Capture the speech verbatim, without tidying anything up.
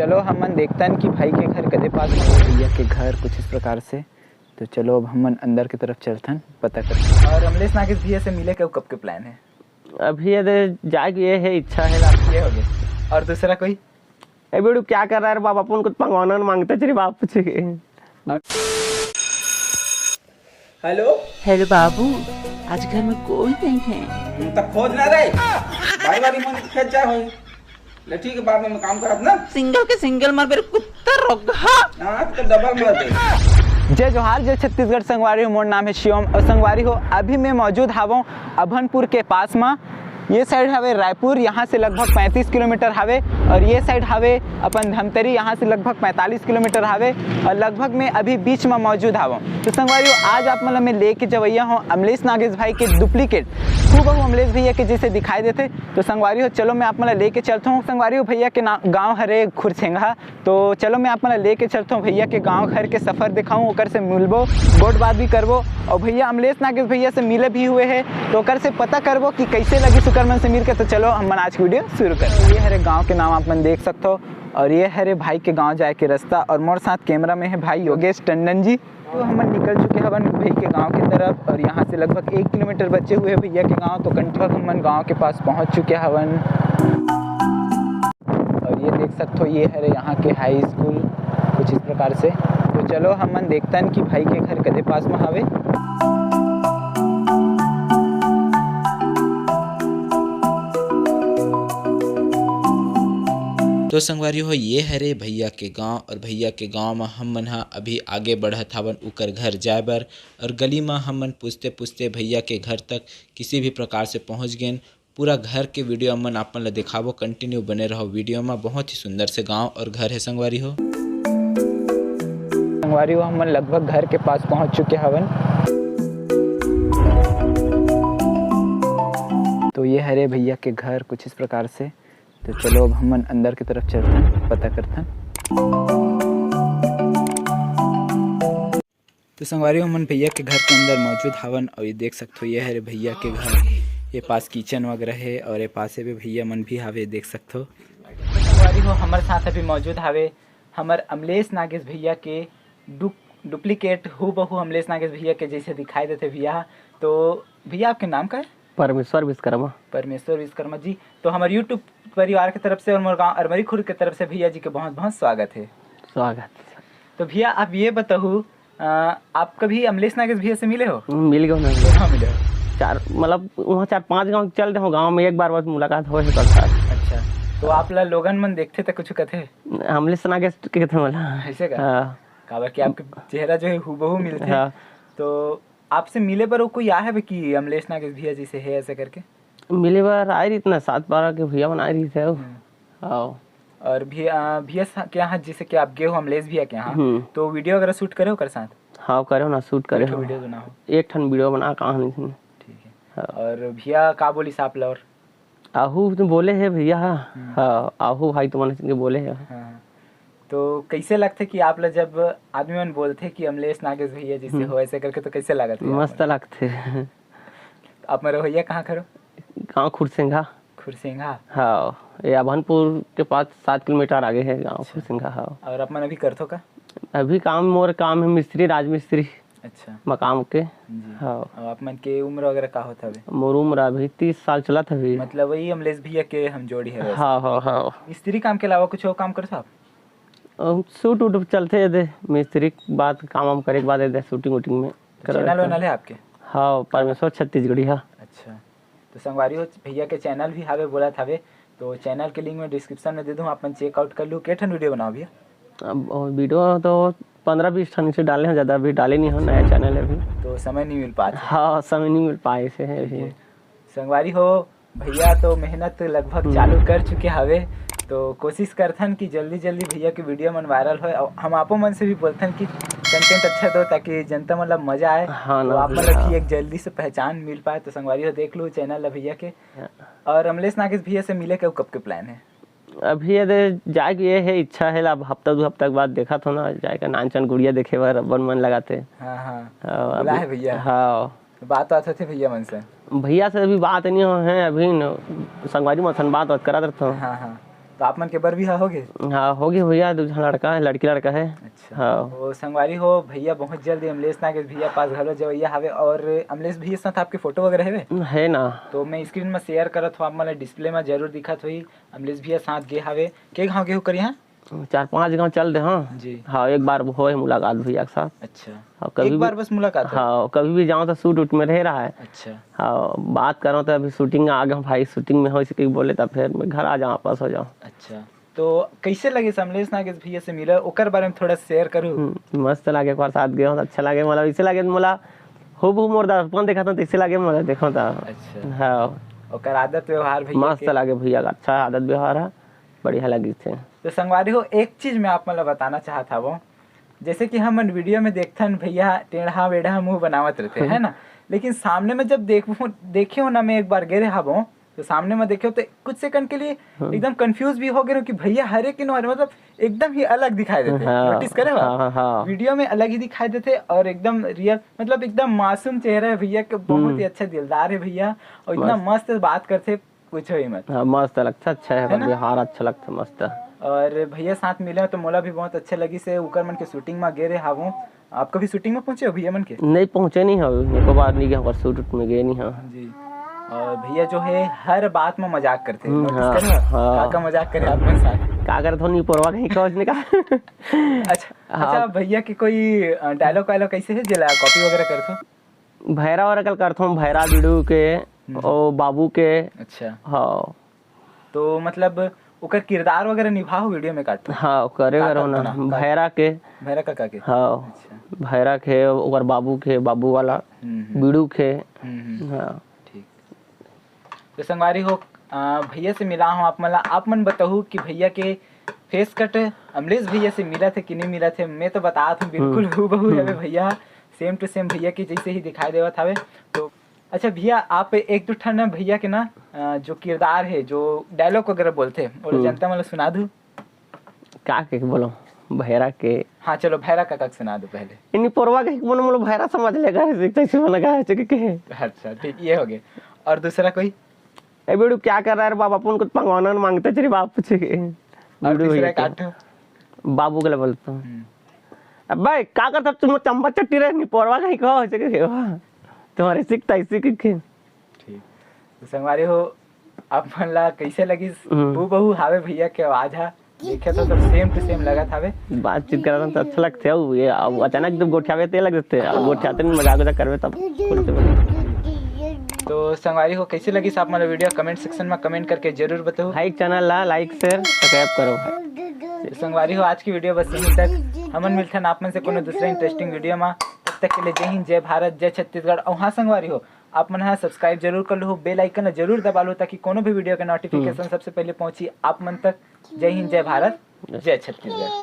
चलो हमन देखतन कि भाई के घर कदे पास में हे। भैया के घर कुछ इस प्रकार से। तो चलो अब हमन अंदर की तरफ चलथन, पता करथन। और अमलेश नागेश भैया से मिले के कब के प्लान है? अभी ये दे जाए के ये है, इच्छा है। ये हो गया। और दूसरा कोई? ए बेड़ू, क्या कर रहा है रे बाप? अपन कुछ मंगवाना न मांगते चली बाप पूछे के। हेलो। हेलो बाबू, आज घर में कोई नहीं है। हम्म, तब खोज ना रे। बारी बारी मन खेत जा होई। ले ठीक है, बाद में मैं काम करब ना। सिंगल के सिंगल मर बेरे कुत्ता रोगहा। हाँ, तो डबल मर दे। जय जोहार, जय छत्तीसगढ़। संगवारी हो, मोर नाम है शिवम और संगवारी हो, अभी मैं मौजूद हावों अभनपुर के पास मा। ये साइड हवे रायपुर, यहाँ से लगभग पैंतीस किलोमीटर हवे, और ये साइड हवे अपन धमतरी, यहाँ से लगभग पैंतालीस किलोमीटर हवे, और लगभग मैं अभी बीच में मौजूद हावों। तो संगवारी हो, आज आप मन ला मैं लेके जवैया हूँ अमलेश नागेश भाई के डुप्लीकेट, हूबहू अमलेश भैया के जैसे दिखाई देते। तो संगवारी हो, चलो मैं आप मन ला लेके चलता हूँ। संगवारी हो, भैया के ना-, गाँव हरे खुरसेंगा। तो चलो मैं आप मन ला लेके चलता हूँ भैया के गाँव घर के सफर दिखाऊँ, ओकर से मिलबो, गोठ बात भी करबो, और भैया अमलेश नागेश भैया से मिले भी हुए हैं, तो ओकर से पता करबो कि कैसे लगी सुकर मन से मिलके। तो चलो हमन आज की वीडियो शुरू करते हैं। ये हरे गाँव के नाम आप मन देख सकते हो, और ये हरे भाई के गाँव जाए के रास्ता, और मोर साथ कैमरा में है भाई योगेश टंडन जी। तो हमन निकल चुके हवन भाई के गांव के तरफ, और यहाँ से लगभग एक किलोमीटर बचे हुए भैया के गांव। तो कंठक हमन गांव के पास पहुंच चुके हवन, और ये देख सकते हो, ये हरे यहाँ के हाई स्कूल कुछ इस प्रकार से। तो चलो हमन देखतन कि भाई के घर कदे पास में हवे। तो संगवारी हो, ये हरे भैया के गांव, और भैया के गांव में हम मन ह अभी आगे बढ़त हावन उकर घर जाए बर, और गली में हम मन पूछते पूछते भैया के घर तक किसी भी प्रकार से पहुंच गेन। पूरा घर के वीडियो हमन आपन ल दिखाबो, कंटिन्यू बने रहो वीडियो में। बहुत ही सुंदर से गांव और घर है संगवारी हो। संगवारी हो, हमन लगभग घर के पास पहुंच चुके हवन। तो ये हरे भैया के घर कुछ इस प्रकार से। तो चलो अब हमन अंदर की तरफ चलथन, पता करथन। तो संगवारी हो, हमन भैया के घर के अंदर मौजूद हावन, और ये देख सकथो, ये हरे भैया के घर। ये पास किचन वगैरह है, और ये पास भी भैया मन भी हावे, देख सकथो। संगवारी हो, हमर साथ अभी मौजूद हावे हमर अमलेश नागेश भैया के डु-, डुप्लीकेट, हूबहू अमलेश नागेश भैया के जैसे दिखाई देते भैया। तो भैया, आपके नाम का है? परमेश्वर विश्वकर्मा। परमेश्वर विश्वकर्मा जी, तो हमर YouTube परिवार के तरफ से और मोर गाँव अरमरी खुर्द के तरफ से भैया जी के बहुत बहुत स्वागत है। स्वागत। तो भैया, आप ये बताहू, अ, आप कभी अमलेश नागेश भैया से मिले हो? हम्म, मिल गए ना। कहाँ मिले हो? चार, मतलब, वहाँ चार पांच गांव चल रहे हो, गांव में एक बार बस मुलाकात हो है, बस। अच्छा, तो आप ला लोगन मन देखते तो कुछ कहते? अमलेश नागेश कहते मला। ऐसे का? हाँ। काबर कि आपके चेहरा जो है हूबहू मिलते। हाँ। तो आपसे मिले बर वो कोई आए हवे कि अमलेश नागेश भैया जी से है ऐसे करके? मिले बर आए रहिस ना, सात बारह के भैया मन आए रहिस है वो। हम्म। हाँ। और भैया, भैया सा-, के यहाँ, जैसे कि आप गए हो अमलेश भैया के यहाँ, हम्म। तो वीडियो वगैरह शूट करे हो ओकर साथ? हाँ, करे हो ना, शूट करे हो। वीडियो बना हो। एक ठन वीडियो बना, कहाँ नहीं सुन। ठीक है। हाँ। और भैया का बोलिस आप ला और? आहू तो बोले है भैया, हाँ। हम्म। हाँ, आहू भाई तुमन के बोले है। हाँ। तो कैसे लगथे कि आप ला जब आदमी मन बोलथे कि अमलेश नागेश भैया जैसे हम्म। हो ऐसे करके, तो कैसे लगत है आप मन? मस्त लगथे। आप मन रहोइया कहाँ करो? गाँव खुरसेंगा। खुरसेंगा? हाँ, ये अभनपुर के पास सात किलोमीटर आगे है गाँव अच्छा। खुरसेंगा, हाँ। और आप मन अभी करथो का? अभी काम, मोर काम है मिस्त्री, राजमिस्त्री। अच्छा। मकाम के। जी। हाँ। और आप मन के उम्र वगैरह का होत हवे? मोर उम्र अभी तीस साल चलत हवे। मतलब वही अमलेश भैया के हम जोड़ी है वैसे। हाँ, हाँ, हाँ। मिस्त्री काम के अलावा कुछ और काम करथो आप? अम, शूट वूट चलथे दे, मिस्त्री के बाद काम वाम करे के बाद दे, शूटिंग वूटिंग में तो करत चैनल रहथन। वैनल है आपके? हाँ, परमेश्वर छत्तीसगढ़ी, हाँ। अच्छा, तो संगवारी हो, भैया के चैनल भी हावे, बोलत हावे, तो चैनल के लिंक में डिस्क्रिप्शन में दे दूँ, आप मन चेकआउट कर लू। के ठन वीडियो बनाओ भैया? अब, अब वीडियो तो पन्द्रह बीस ठन से डाले हैं, ज़्यादा अभी डाले नहीं हो, नया चैनल है अभी। तो समय नहीं मिल पात है। हाँ, समय नहीं मिल पाए से है ठीक अभी। है। संगवारी हो, भैया तो मेहनत लगभग हम्म। चालू कर चुके हवे, तो कोशिश करथन कि जल्दी जल्दी भैया के वीडियो मन वायरल होए। और हम आपो मन से भी बोलथन कि कंटेंट अच्छा दो, ताकि जनता मन ला मजा आए, हाँ तो ना, आप मन ला हाँ। भी एक जल्दी से पहचान मिल पाए। तो संगवारी हो, देख लो चैनल ला भैया के। हाँ। और अमलेश नागेश भैया से मिले के कब के प्लान है? अभी ये दे जाए के ये है, इच्छा है, अब हफ्ता दो हफ्ता के बाद देखत हो ना, जाए के नानचन गुड़िया देखे बर अपन मन लगाते। हाँ, हाँ। हाँ, बोला अभी है भैया। हाँ। बात बात होथे भैया मन से? भैया से अभी बात नहीं हो है, अभी न, संगवारी मन से बात बात करत रहत हो। हाँ, हाँ। तो आप मन के बर बिहाव होगे? हाँ, होगे भैया, दू झन लड़का हे, लड़की लड़का हे। अच्छा। हाँ। तो संगवारी हो, भैया बहुत जल्दी अमलेश नागेश भैया पास घलो जवैया हावे, और अमलेश भैया साथ आपके फोटो वगैरह हेवे? हे ना। तो मैं स्क्रीन में शेयर करत हूँ, आप मन ला डिस्प्ले में जरूर दिखत होही। अमलेश भैया साथ गे हावे, के गाँव गे हो कर यहाँ? चार पांच गांव चल दे, हाँ। जी। हाँ, एक बार होए मुलाकात भैया के साथ। अच्छा। हाँ, कभी एक भी बार बस मुलाकात हो? हाँ, कभी भी जाओ तो शूट उट में रहे रहा है। अच्छा। हाँ, बात करो तो अभी शूटिंग आ गए भाई, शूटिंग में हो, इसे कहीं बोले तो फिर मैं घर आ जाओ, वापस हो जाओ। अच्छा, तो कैसे लगे अमलेश नागेश भैया से मिले, ओकर बारे में थोड़ा शेयर करू। हम्म, मस्त लागे, एक बार साथ गए हो तो अच्छा लागे, मतलब इसे लागे मोला हूबहू मोर दर्पण देखा था, तो इसे लागे मोला देखा था। अच्छा। हाँ। ओकर आदत व्यवहार भैया मस्त के? लागे भैया का, अच्छा आदत व्यवहार है, बढ़िया लगी थे। तो संगवारी हो, एक चीज मैं आप मन ला बताना चाहत हवं, जैसे कि हमन वीडियो में देखथन भैया टेढ़ा वेढ़ा मुंह बनावत रहते, है ना, लेकिन सामने में जब देखबो, देखे हो ना, मैं एक बार गे रहे हवं, तो सामने में देखे हो तो कुछ सेकंड के लिए हाँ। एकदम कंफ्यूज भी हो गए हो कि भैया हरे के नो हरे, मतलब एकदम ही अलग दिखाई देते। हाँ, नोटिस करे हो? हाँ, हाँ, हाँ। वीडियो में अलग ही दिखाई देते और एकदम रियल, मतलब एकदम मासूम चेहरा है भैया के, बहुत हम्म। ही अच्छा दिलदार है भैया, और इतना मस्त। मस्त बात करते, पूछो ही मत। हाँ, मस्त लगता, अच्छा है, है ना? व्यवहार अच्छा लगता, मस्त। और भैया साथ मिले हो तो मोला भी बहुत अच्छा लगी से, उकर मन के शूटिंग में गे रहे हावो। आप कभी शूटिंग में पहुंचे हो भैया मन के? नहीं पहुंचे नहीं हो, एको बार नहीं गए, पर शूट उट में गए नहीं हो। जी। और भैया जो है हर बात में मजाक करते हैं, हम्म, नोटिस हाँ, करे हो? हाँ। का, का मजाक करे आप मन साथ? का करत हो, निपोरवा कहीं का उसने का? अच्छा, हाँ। अच्छा भैया के कोई, अ, डायलॉग वायलॉग कैसे है जेला कॉपी वगैरह करत हो? भैरा वाला कल करथों, भैरा बीड़ू के, हम्म। ओ बाबू के। अच्छा। हाँ। तो मतलब ओकर किरदार वगैरह निभाओ वीडियो में काटो? हाँ, करे का करो करथो ना, ना? का भैरा के। भैरा काका के? हाँ। अच्छा। भैरा के, ओकर बाबू के, बाबू वाला, हम्म, हम्म। बीड़ू के। हम्म, हम्म। हाँ। ठीक। तो संगवारी हो, अ, भैया से मिला हूँ आप मन ला, आप मन बताहू कि भैया के फेस कट अमलेश भैया से मिलत हे कि नहीं मिलत हे। मैं तो बतात हूँ, बिल्कुल हम्म। हूबहू हम्म। हवे भैया, सेम टू सेम भैया के जैसे ही दिखाई देवत हवे। तो अच्छा भैया, आप एक दो ठन भैया के ना, अ, जो किरदार है, जो डायलॉग वगैरह बोलते, वो हम्म। जनता मन ला सुना दू। का के बोलो? भैरा के। हाँ, चलो, भैरा काका के सुना दो पहले। इन्हीं पोरवा के बोलो, बोलो, भैरा समझ लेगा, कैसे बना का है, के, के। अच्छा, ठीक, ये हो गए। और दूसरा कोई? ए बेड़ू, क्या कर रहा है रे बाबा? अपन को तो पंगवाना मांगते चली बाप पूछे के। और बेड़ू तीसरा भैया एक के। आठ। बाबू के बोलता हूँ। हम्म। अब भाई, का करता तुम चंपा चट्टी रहे, नहीं पोरवा कहीं कहो, ऐसे के, के, तुम्हारे सीखता, इसी के, के। ठीक। तो संगवारी हो, आप मन ला कैसे लगिस? हम्म। हूबहू हावे भैया के आवाज हा, देखे तो सब सेम टू सेम लगत हावे। बातचीत करत हन त अच्छा लगथे, अउ ये अब अचानक जब गोठियावे ते लग जथे, अब हाँ। गोठियाते नहीं, मजाक वजाक करबे तब खुल से बोलबे। तो संगवारी हो, कैसे लगिस आप मन ला वीडियो? कमेंट सेक्शन में कमेंट करके जरूर बताओ। भाई, चैनल ला लाइक, शेयर, सब्सक्राइब करो। संगवारी हो, आज की वीडियो बस यहीं तक। हमन मिलथन आप मन से कोनो दूसरा इंटरेस्टिंग वीडियो में। तब तक के लिए जय हिंद, जय भारत, जय छत्तीसगढ़। और हाँ संगवारी हो, आप मन हा सब्सक्राइब जरूर कर लो, बेल आइकन ला जरूर दबा लो, ताकि कोनो भी वीडियो के नोटिफिकेशन हम्म। सबसे पहले पहुंची आप मन तक। जय हिंद, जय भारत, जय छत्तीसगढ़।